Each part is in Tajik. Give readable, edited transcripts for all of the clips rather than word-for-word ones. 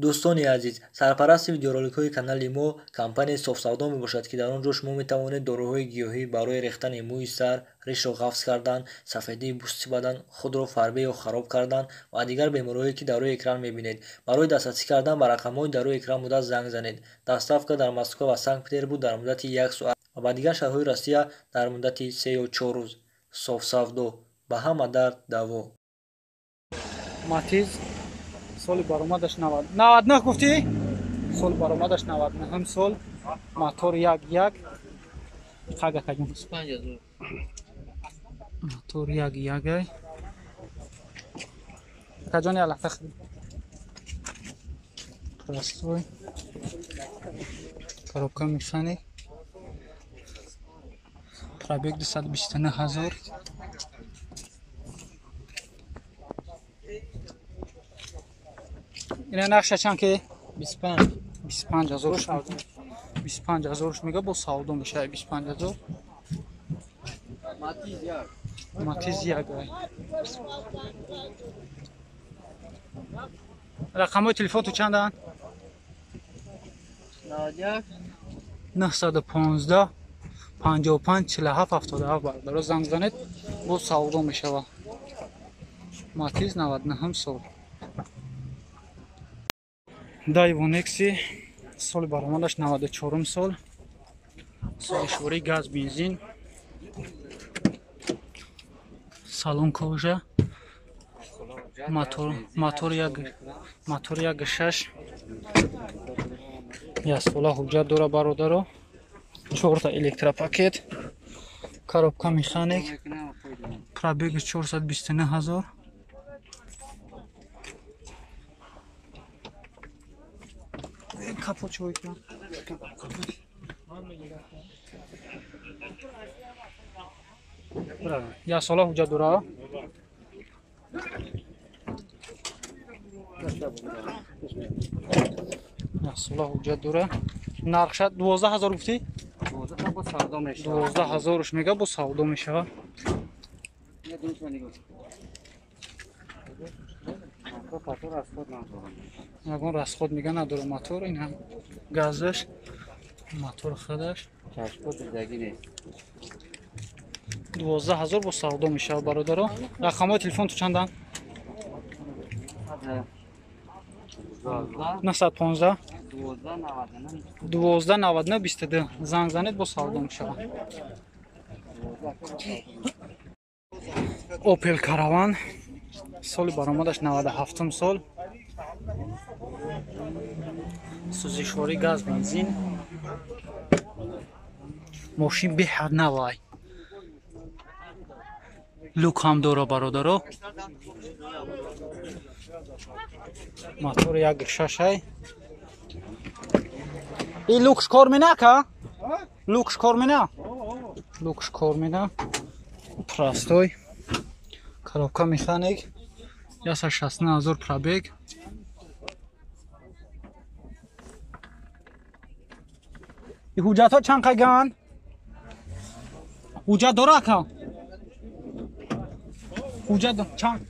Дӯстони азиз, сарпарасти видеороликҳои канали мо компанияи Софсавдо мебошад, ки дар он ҷо шумо метавонед доруҳои гиёҳӣ барои рехтани мӯи сар, ришро ғафз кардан, сафедии пӯсти бадан, худро фарбе ё хароб кардан ва дигар бемориҳое, ки дар рӯи экран мебинед. Барои дастрасӣ кардан ба рақамҳои дар рӯи экран буда занг занед. Доставка дар Москва ва Санкт-Петербург дар муддати 1 соат ва ба дигар шаҳрҳои Россия дар муддати 3 ё 4 рӯз. Софсавдо ба ҳама дард даво. Матиз соли баромадаш 99 гуфтӣ? Соли баромадаш 99 сол, мотор 1.1. Қага кагин? 25000. Мотор 1.1. Каҷони алафта хӯрд. Простой. Коробка механик. Пробег 229 000. Ина нақша чанд ки? 25. 25 000. 25 000 мега, бо савдо мешавад 25 000. Матиз як. Матиз як. Рақамҳои телефонту чанданд? 91. 915 55 47 77. Бародаро, занг занед, бо савдо мешавад. Матиз 99 сол. Дайву Некси соли баромадаш 94 сол. Сӯзишворӣ газ бензин. Салон кожа. Мотор як, мотор 1.6. Як сола ҳуҷҷат дора, бародаро. Чорта электропакет. Коробка механик. Пробег 429 000. Капот чой кун. Як сола ҳуҷҷат дора? Як сола ҳуҷҷат дора. Нархша 12 000 гуфтӣ? 12 000 мега, бо савдо мешавад. Ягон расход мега надора мотор, ин ҳам газаш, мотор худаш. 12 000 бо савдо мешавад, бародаро. Рақамҳои телефонту чанданд? 915 12 99 22. Занг занед, бо савдо мешавад. Опел Караван соли баромадаш 97 сол. Сӯзишворӣ газ бензин. Мошин беҳад навай. Люк ҳам дора, бародаро. Мотор 1.6 ай. И люкш кор мена ка? Люкш кор мена? Люкш кор мена. Простой. Коробка механик. 169 000 пробег. И ҳуҷҷатҳо чанд қайган? Ҳуҷҷат дора ака? Ҳуҷҷат чанд?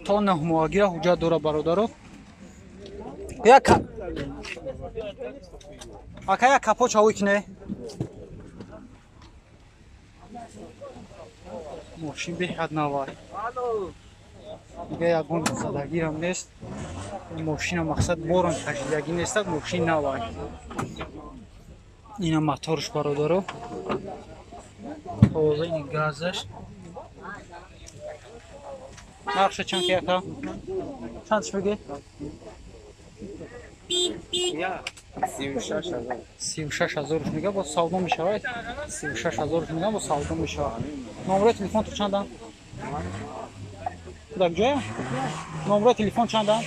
То 9 моҳагира ҳуҷҷат дора, бародаро. Як ака, як капот чавой кине. Мошин беҳад навай. Дига ягон задагиам нест. Мошина мақсад борон кашидагӣ нестад, мошин навай. Ина моторш, бародаро. Тоза, ини газаш. Нархша чанд ки, ака? Чанд меги? 36 000 мега, бо савдо мешавад. 36 000 мега, бо савдо мешавад. Номерои телефонту чанданд? Кудак ҷоя? Номерои телефон чанданд?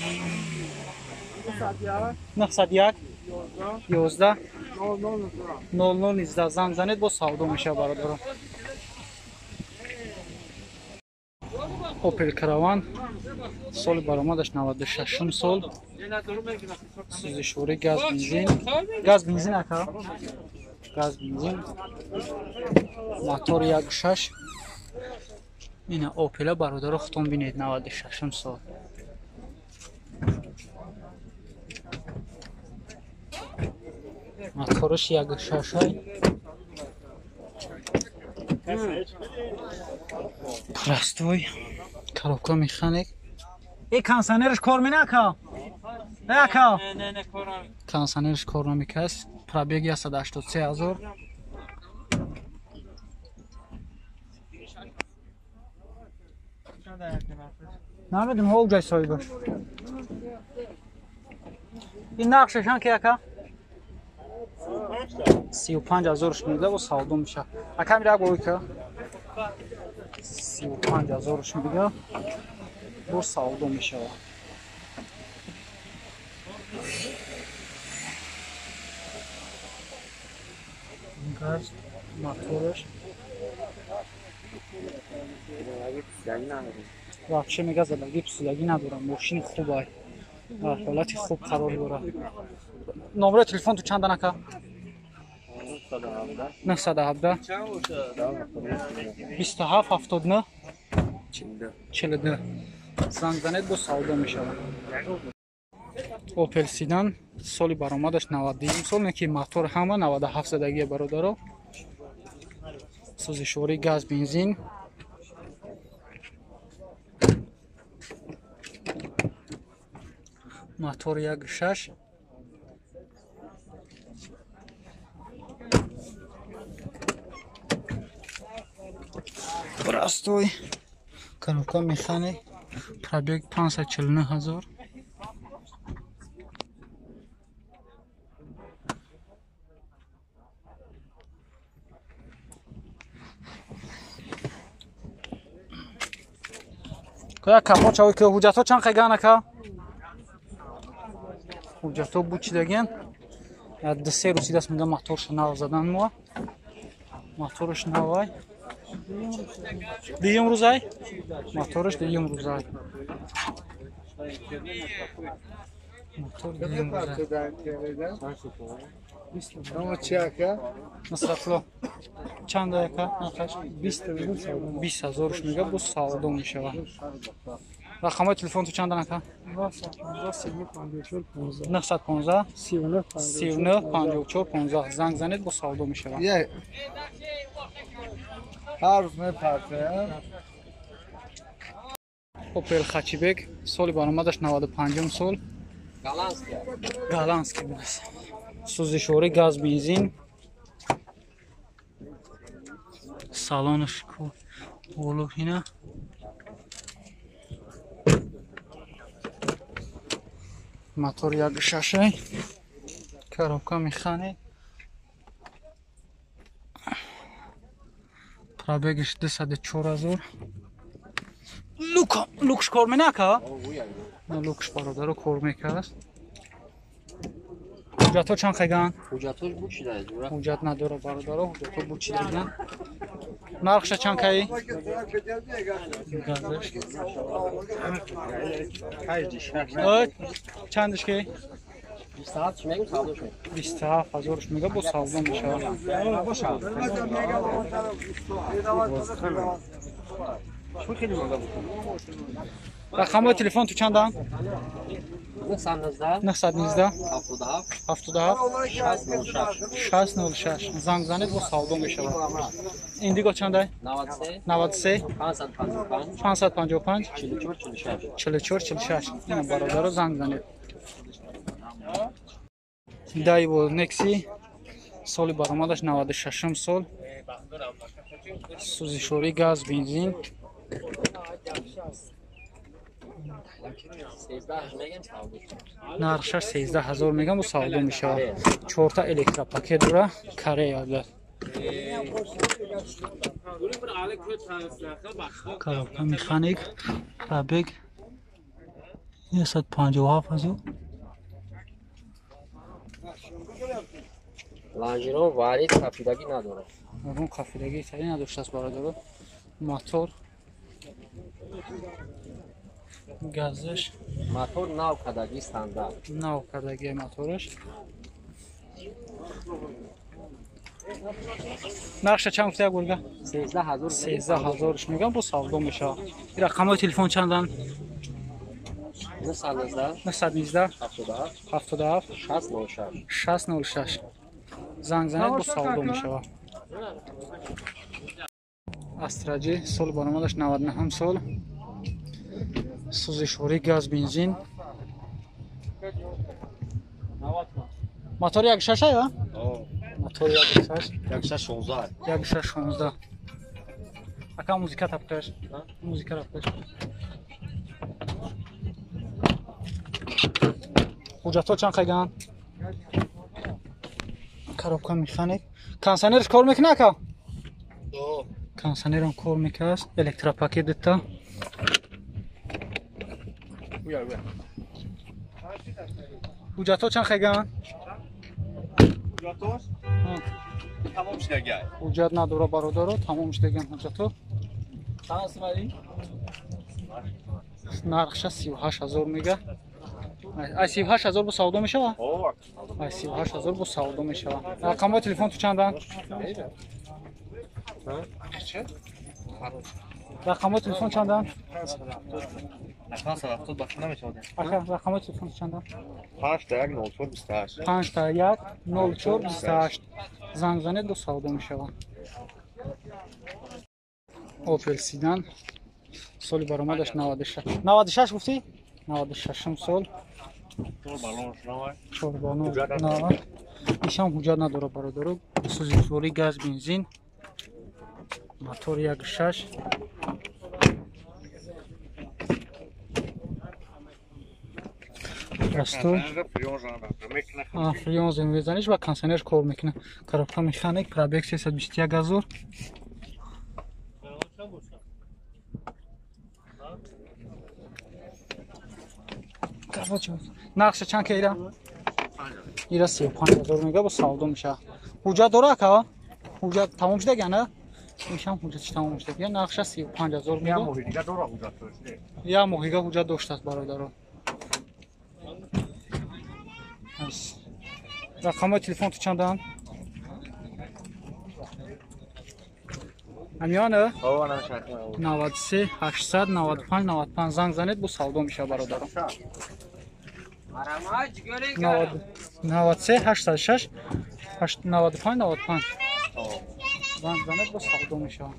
901 11 00 19. Занг занед, бо савдо мешавад, бародаро. Опел Караван соли баромадаш 96 сол. Сӯзишворӣ газ бензин. Газ бензин ака? Газ бензин. Мотор 1.6. Ина Опела, бародаро, худтон бинед, 96 сол. Мотораш 1.6. Простой. Коробка механик. Э кондиционерш кор менака? Ака. Не, кор намекунад. Кондиционерш кор намекунад. Пробег 183 000. Намедум ҳол ҷай соҳибаш. Ин нақшашан ки ака? 35 000 мега бо савдо меша. Ака мира гӯй ка? 35 000 мега бо савдо мешава. Газ, мотораш. Вообще мега задаги пусидаги надорам. Мошини хубай. Дар ҳолати хуб қарор дорад. Номерои телефон ту чанд анака? 917 27 79 42. Занг занед, бо савдо мешавад. Опел Седан, соли баромадаш 92 сол, не ки мотор ҳама 97 задагия, бародаро. Сӯзишворӣ газ, бензин. Мотор 1.6. Простой. Коробка механик. Пробег 549 ҳазор. Кая капот чавой ки ҳуҷҷатҳо чанд қайган ака? Ҳуҷҷатҳо буд чидаген? 2-3 рӯзи даст мега моторша нав задан мо. Мотораш навай. Дуюм рӯзай? Мотораш дуюм рӯзай. Мотор дуюм рӯзай. Насратулло. Чанд ака нархаш? 20 000 мега бо савдо мешавад. Рақамҳои телефон ту чандан ака? 915 39 54 15. Занг занед, бо савдо мешавад. Ҳар рӯз мепартоям. Опел Хэтчбек, соли баромадаш 95 сол. Голландский будааст. Сӯзишворӣ газ, бензин. Салонаш ку боло ина. Мотор 1.6, коробка механик. Пробегаш 204 000. Люкш кор менака? Люкш, бародаро, кор мекард. Ҳуҷҷатҳо чанд қайган? Ҳуҷҷатҳош буд шуда. Ҳуҷҷат надора, бародаро, ҳуҷҷатҳо буд чидаган. Нархша чанд каи? Газаш. Ой, чандаш ки? 27 мегум, савдо шуд. 27 ҳазорш мега бо савдо мешавад. Рақамҳои телефон ту чанданд? 919 919 77 77 606. 606. Занг занед, бо савдо мешавад. Индиго чандай? 93 93 555 555 44 46. 44 46. Ина, бародаро, занг занед. Дайво Некси, соли баромадаш 96 сол, сӯзишворӣ газ, бензин. 13 мегем, савдо шуд. Нархшаш 13 000 мегам, бо савдо мешавад. Чорта электропакет дора, Корея дорад. Коробка механик. Пробег 157 000. Лонжерон варид, кафидагӣ надорад. Ягон кафидагӣ тари надоштааст, бародаро. Мотор, газаш. Мотор нав кардагӣ, стандарт. Нав кардагии мотораш. Нархша чанд гуфта, як бурга? 13 000. 13 000 мегам, бо савдо мешавад. Рақамҳои телефон чанданд? 919 919 77 77 606. 606. Занг занед, бо савдо мешавад. Астраҷи сол баромадаш 99 сол. Сӯзишворӣ, газ, бензин. Мотор 1.6 ая? Мотор 1.6. 1.6 16. 1.6 16. Ака музика тапкаш. Музика тапкаш. Ҳуҷҷатҳо чанд қайган? Коробка механик. Кондиционерш кор мекунад ака? Кондиционерам кор мекунад. Электропакет дитта. Ҳуҷҷатҳо чанд қайган? Ҳуҷҷатҳош? Тамом шудагай. Ҳуҷҷат надора бародаро, тамом шудаган ҳуҷҷатҳо. Нархша 38 000 мега. Ай 38 000 бо савдо мешава? Ай 38 000 бо савдо мешава. Рақамҳои телефон ту чанданд? Рақамҳои телефон чанданд? Ака, рақамҳои телефон ту чанданд? 5 1 04 28. 5 1 04 28. Занг занед, бо савдо мешава. Opel Sedan соли баромадаш 96. 96 гуфтӣ? 96 сол. Чор баллон нава. Ишам ҳуҷҷат надора бародаро. Сӯзишворӣ, газ, бензин. Мотор 1.6. Простой. Фреон мезаниш ва кондиционер кор мекунад. Коробка механик, пробег 321 ҳазор. Нархша чанд ка ира? Ира 35 ҳазор мега, бо савдо мешавад. Ҳуҷҷат дора ака? Ҳуҷҷат тамом шудаган, а? Ишам ҳуҷҷатш тамом шудаган. Нархша 35 ҳазор мега. Як моҳига ҳуҷҷат доштааст бародаро. Рақамҳои телефон ту чанданд? Амиёна? 93 895 95 занг занед, бо савдо мешавад бародаро. 93 806 95 95 занг занед, бо савдо мешавад.